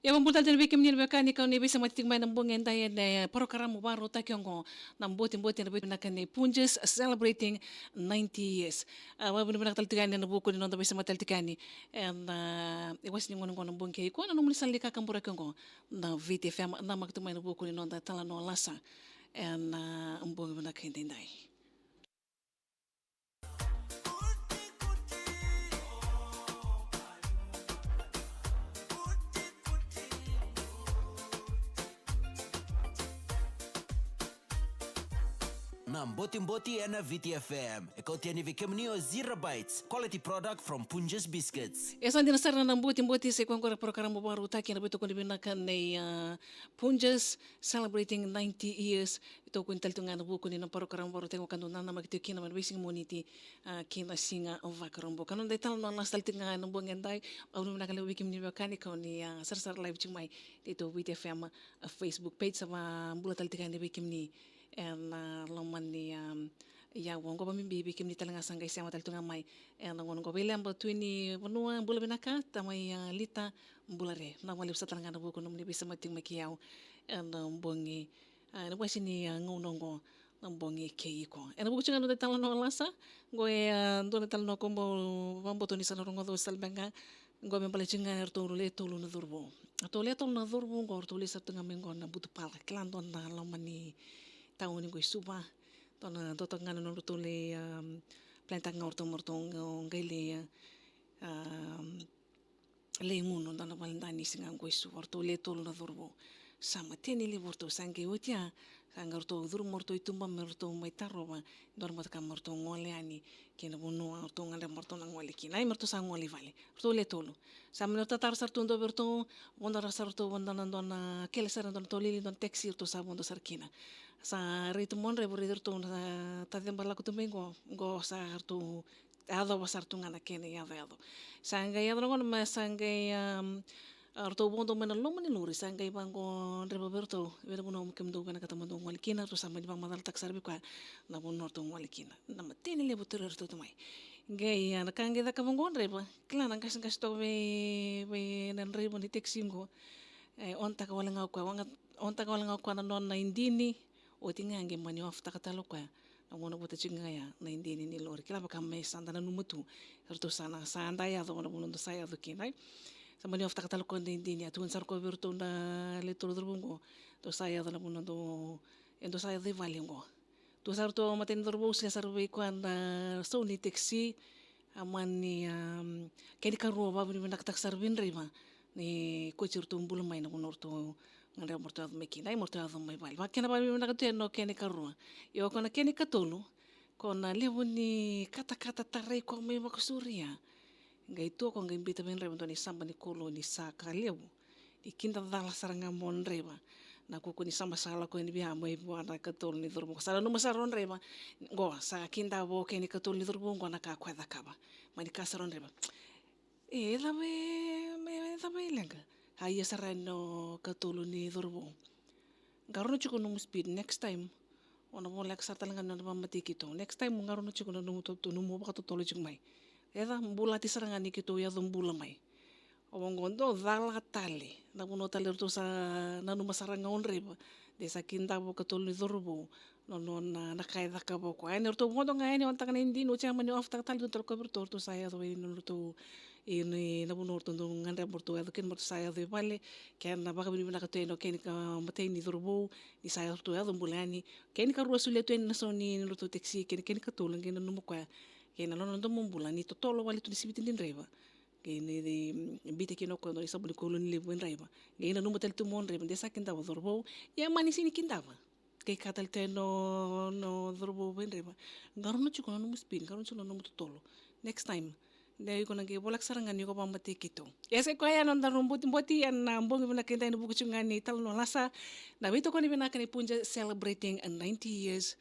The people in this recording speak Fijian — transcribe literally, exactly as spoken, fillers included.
Ia, vakabula tale tiko vei kemuni na veiwekani, kau ni veisemati tiko mai na bogi edai ena, e, parokaramu vakarautaki oqo, na Botiboti, ena veiwekani vinaka ni Punjas celebrating ninety years. A, vakavinavinaka tale tiko yani ena vuku ni noda veisemati tale tiko yani ena, e, wase ni gauna oqo na bogi kei koya na nomuni sala ni kakaburaki oqo, na Viti F M, namaki tu mai na vuku ni noda italanoa lasa ena, a, bogi vinaka edaidai. Na Botiboti ena Viti F M. E kauti yani vei kemuni o Zero Bites, quality product from Punjas Biscuits. E sa dina sara na Botiboti, sa i koya oqo na parokaramu vakarautaki ena veitokoni vinaka nei, a, Punjas, celebrating ninety years. E tokoni tale tu ga ena vuku ni na parokaramu vakarautaki oqo, ka dau nanamaki tiko kina mai na veisiga Moniti, a, ki na siga Vakaraubuka. Noda italanoa lasa tale tiko ga ena bogi edai. Au vakavinavinaka levu vei kemuni na veiwekani, kau ni, a, sarasara live tiko mai na iTaukei Viti F M, a, Facebook page. Sa vakabula tale tiko yani vei kemuni ena, a, loma ni, a, iyau oqo, vakabibi vei kemuni tale ga sa qai sema tale tu ga mai ena gauna oqo. Vei Leba Tui ni Vanua, bula vinaka, tamai, a, Lita, bula re. Vinaka vakalevu sara tale ga ena vuku ni nomuni veisemati tiko mai kei au ena bogi, a, ena wase ni, a, gauna oqo, na bogi kei iko. Ena vuku tiko ga noda italanoa lasa oqo, e, a, dua na italanoa qo bau vakabauta ni sa na rogoca oti tale beka ga. Oqo me baleti ga eratou le tolu na cauravou. Eratou le tolu na cauravou oqo, eratou lesu sara tu ga mai oqo na Butupala, kila, dua na loma ni tauni oqo i Suva. Dua na, dua toka ga na nodratou le, um, plan taka ga o ratou me ratou qai le, um, le gunu dua na vale danisi ga oqo i Suva, o ratou le tolu na cauravou. Sa mateni levu o ratou, sa qai oti ya, sa qai ratou curu mai o ratou i tuba me ratou mai tarova dua na motoka me ratou gole yani ki na vanua o ratou gadreva me ratou na gole kina. Ia me ratou sa gole i vale, ratou le tolu. Sa mani ratou tara sara tu dua vei ratou, vodo sara ratou, vodo na dua na, kele sara dua na tolili, dua na taxi, ratou sa vodo sara kina. Sa rai tu mo draiva, raici ratou na taceba lako tu mai qo, qo sa ratou yacova sara tu ga na kena iyacoyaco. Sa qai yaco na gauna me sa qai, um, a, ratou vodo mai na loma ni lori, sa qai vaqo draiva vei ratou, vei na vanua me kemudou vinakata mo dou gole kina. Ratou sa mani vakamacalataka sara vei koya na vanua ratou gole kina. Na mateni levu tu, ratou tu mai. Qai, a, na ka qai cakava qo draiva, kila, na qaseqase toka vei, vei na draiva ni taxi qo. E, on taka wale ga o koya, waqa, on taka wale ga o koya na nona idini, oti ga qai mani off taka tale o koya. Na gauna vata tiko ga ya na idini ni lori, kila, vaka me sa da nanuma tu, eratou sa na, sa da yaco na vanua dou sa yaco kina, e. Sa mani off taka tale o koya na idini, a tukuna sara o koya vei ratou na le tolu cauravou qo, dou sa yaco na vanua dou, e, dou sa yaco i vale qo. Tu sara ratou, matai ni cauravou, solia sara vei koya na sau ni taxi, a, mani, um, kena ikarua, vakavinavinakataka sara vei draiva ni kauti ratou bula mai na vanua ratou gadreva me ratou yaco mai kina, ia me ratou yaco mai vale. Vaka kena vakavinavinaka tu yani o kena ikarua. Ia o koya na kena ikatolu, ko na levu ni katakata, tarai koya mai vakasauri. Qai tu o koya qai biuta vei draiva dua na isaba ni koloni, sa ka levu. Ni kidacala sara ga mo draiva na kuku ni saba sa lako yani vei ya mai vua na ikatolu ni cauravou. Sa nanuma sara o draiva qo, sa kidava o kena ikatolu ni cauravou qo na ka koya e cakava. Mani kaya sara o draiva, e, e cava e, me, e cava e leqa? A, ia sara yani o ikatolu ni cauravou. Qarauna tiko na nomu speed, next time o na voleka sara tale ga ni o na vakamatei keitou. Next time qarauna tiko na nomu to-, to-, nomu vakatotolo tiko mai. E ca, bulati sara ga ni keitou yaco bula mai. O koya qo dau cala tale. Na vanua tale ratou sa nanuma sara ga o draiva, de sa kidava o ikatolu ni cauravou na nona, na ka e cakava o koya. Ia ni ratou vodo ga yani, on taka na idini, oti ya mani off taka tale, tukuna tale o koya vei ratou, ratou sa yaco i nodratou, i, i na vanua ratou dau gadreva me ratou yaco kina, me ratou sa yaco i vale. Kena vakavinavinaka tu yani o kena ikamatai ni cauravou ni sa yaco, ratou yaco bula yani. Kena ikarua solia tu yani na sau ni nodratou taxi, kena, kena ikatolu qai nanuma o koya, kei na nona domobula ni totolo wale tu ni siviti ni draiva. Qai ni, ni biuta kina o koya dua na isaba ni koloni levu vei draiva. Qai nanuma tale tu mo draiva de sa kidava o cauravou. Ia mani sega ni kidava. Qai kaya tale tu yani o, o cauravou vei draiva, qarauna tiko na nomu speed, qarauna tiko na nomu totolo. Next time de iko na qai voleka sara ga ni o vakamatei keitou. Ia sa i koya na noda Botiboti ena bogi vinaka edai, ena vuku tiko ga ni italanoa lasa, na veitokoni vinaka ni Punjas celebrating ninety years.